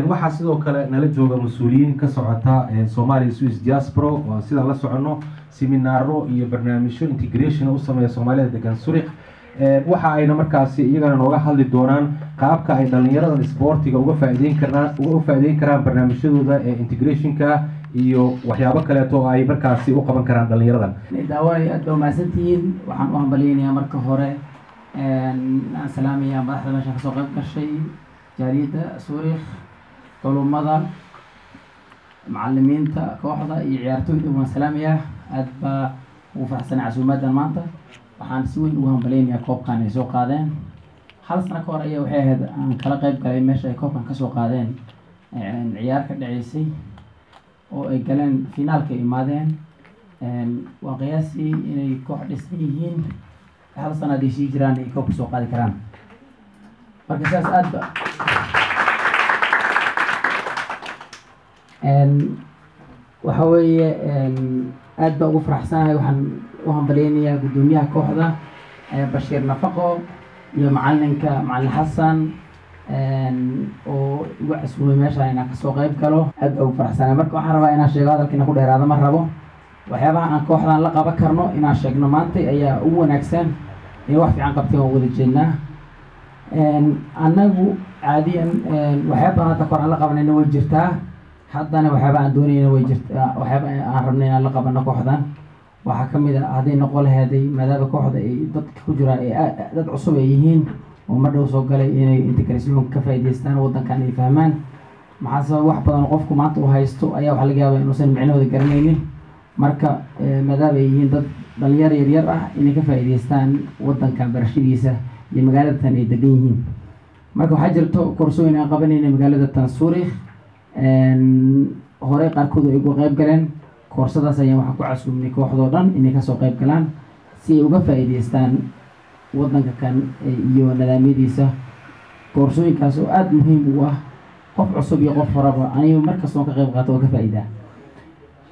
Waxaa sidoo kale nala jooga mas-uuliyiin ka socota Somalia Swiss Diaspora, oo aan sidaan la soconno seminaaro iyo barnaamijyo integration u sameeya Soomaalida degan Zurich. Waxa ayna markaasi iyagana nooga hadli doonaan qaabka ay dhalinyaradan isboortiga uga faa'iideyn karaan barnaamijyadooda ee integrationka iyo waxyaabo kaleeto oo ay markaasi u qaban karaan dhalinyaradan. Daawanay, aad baa umahadsantihiin. Waxaan u hambalyeynayaa marka hore, aan salaamayaa madaxda meeshan kasoo qayb gashay, jaaliyadda Zurich, culummada, macalimiinta kooxda iyo ciyaartooyda. Waan salaamayaa, aad baa ugu faraxsanay casuumaaddan maanta. Waxaan si weyn ugu hambalyeynayaa koobkan ay soo qaadeen. Hal sano ka hor ayaa waxay ahayd aan kala qayb galay meesha ay koobkan kasoo qaadeen, ciyaar ka dhaceysay oo ay galeen finaalka ay imaadeen. Waa qiyaasii inay koox dhisan yihiin, hal sano hadday sii jiraan ay koobka soo qaadi karaan. Marka sidaas aad ba waxa weeye aad baa ugu faraxsanahay. Waxaan u hambalyeynayaa guddoomiyaha kooxda, Bashiir Nafaqo, iyo macalinka, Macalin Xasan, oo igu casuumay meeshaan inaan kasoo qayb galo. Aad baa ugu faraxsanahay. Marka waxaan rabaa inaan sheego, hadalkiina ku dheeraado ma rabo, waxyaabaha aan kooxdan la qaban karno inaan sheegno maanta ayaa ugu wanaagsan. Inay wax fiican qabteen waan wada jeednaa. Annagu caadiyan waxyaaba badan hadda kor aan la qabanayna way jirtaa, haddana waxyaaba aan doonayna way jirtaa. Waxyaaba aan rabnay inaan la qabano kooxdan waxaa ka mid a, hadday noqon laheeday, maadaama kooxda ay dadka ku jira ay dad cusub ay yihiin oo mar dhow soo galay, inay integration ka faa'iidaystaan, waddankan ay fahmaan. Maxaa sabab wax badan oo qofku maanta uu haysto ayaa waxaa laga yaabaa inuusan micnahooda garanaynin. Marka maadaama ay yihiin dad dhalinyaro yaryar ah, inay ka faa'iidaystaan waddanka barashadiisa iyo magaalada tan ay degan yihiin. Marka waxaa jirto koorsooyin aan qabanayna magaalada tan Zurich, horey qaarkood ay uga qayb galeen. Koorsadaas ayaan waxaan ku casuumnay kooxdoo dhan inay kasoo qayb galaan si ay uga faa'iidaystaan waddanka kan iyo nidaamyadiisa. Koorsooyinkaas oo aada muhiim u ah qof cusub iyo qof horeba, aniga markastoon ka qayb qaato oo ka faa'iidaa.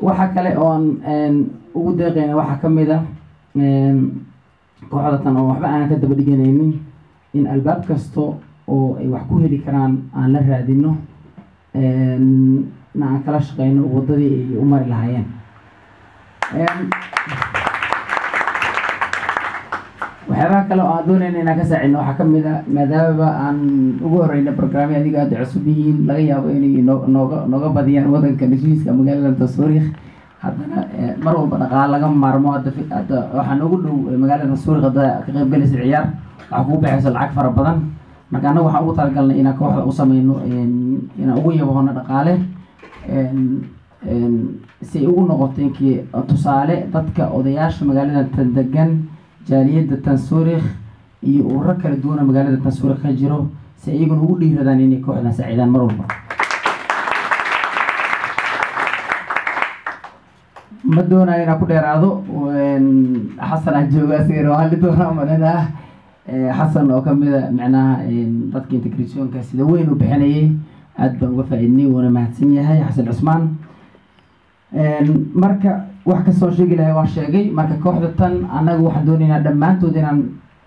Waxa kale oon ugu deeqayna waxaa ka mid ah kooxda tan oo waxba aanan ka daba dhiganaynin, in albaab kasto oo ay wax ku heli karaan aan la raadino, na aan kala shaqeyno waddadii ay u mari lahaayeen. Waxyaabaha kale oo aan doonayna inaan ka saacidno waxaa ka mid a, maadaama aan ugu horeyna programya adiga aada cusub yihiin, laga yaabo inay noo nooga nooga badiyaan waddanka Swisska, magaalada Zurich, haddana mar walba dhaqaale laga maarmo. Hadda waxaa noogu dhow magaalada Zurich, hadda ka qayb galaysa ciyaar waxaa kugu baxayso lacag fara badan. Marka annaga waxaan ugu talagalnay inaan kooxda u sameyno, inaan ugu yabohono dhaqaale si ay ugu noqoto inkii tusaale dadka odayaasha magaalada tan degan, jaaliyadda tan Zurich iyo ururo kala duwan oo magaalada tan Zurich ka jiro, si ay iyaguna ugu dhiiradaan inay kooxdan saacidaan mar walba. Ma doonayo inaan ku dheeraado. Xasan aan jooga, asigana waa hadli doonaa malinaah. Xasan oo kamid a micnaha dadka integrationka sida weyn u bixinayay, aad baan uga faa'iidnay, wuuna mahadsan yahay Xasan Cusmaan. Marka wax kastoo sheegi lahay waan sheegay. Marka kooxda tan annagu waxaan doonaynaa dhammaantood inaan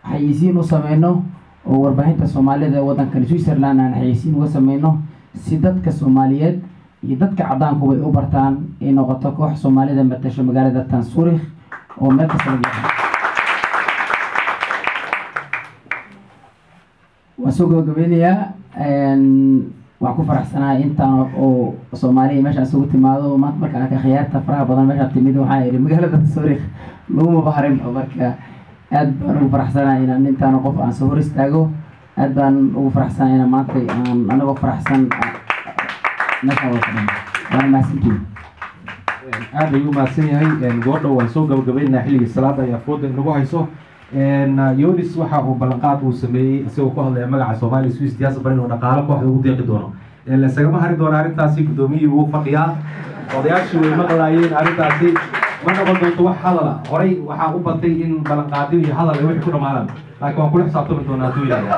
xayeysiin u sameyno oo warbaahinta Soomaalida ee waddankan Switzerland aan xayeysiin uga sameyno, si dadka Soomaaliyeed iyo dadka caddaankuba ay u bartaan, ay noqoto koox Soomaalida matasho magaalada tan Zurich oo meel kasta laga yaqaan. Waan soo gabagabeynayaa. Waan ku faraxsanahay intaan oo Soomaaliya meeshaan isugu timaado maanta. Marka arkay khiyaarta faraha badan meeshaan timid, waxaan idhi magaalada Zurich laguma baharin. Marka aad baan ugu faraxsanahay inaan intaan qof aan soo hor istaago. Aad baan ugu faraxsanahay inaan maanta aan anagoo faraxsan meeshaan wada fadhino. Waana mahadsantihiin. Aad ayuu mahadsan yahay. Goordhow waan soo gabagabaynaynaa, xilligii salaada ayaa fooda inagu hayso. Yonis waxa uu ballanqaad uu sameeyey isagoo ku hadlaya magaca Soomaaliya Swiss Diaspora inuu dhaqaalo kooxda ugu deeqi doono. Lasagama hari doono arrintaasi. Guddoomiyihii wuu fadhiyaa, odayaashii way maqlaayeen. Arrintaasi ma noqon doonto wax hadala. Horay waxaa u batay in ballanqaadyo iyo hadal ay wixii ku dhamaadaan, laakiin waan kula xisaabtami doonaa hadduu yidhahdo.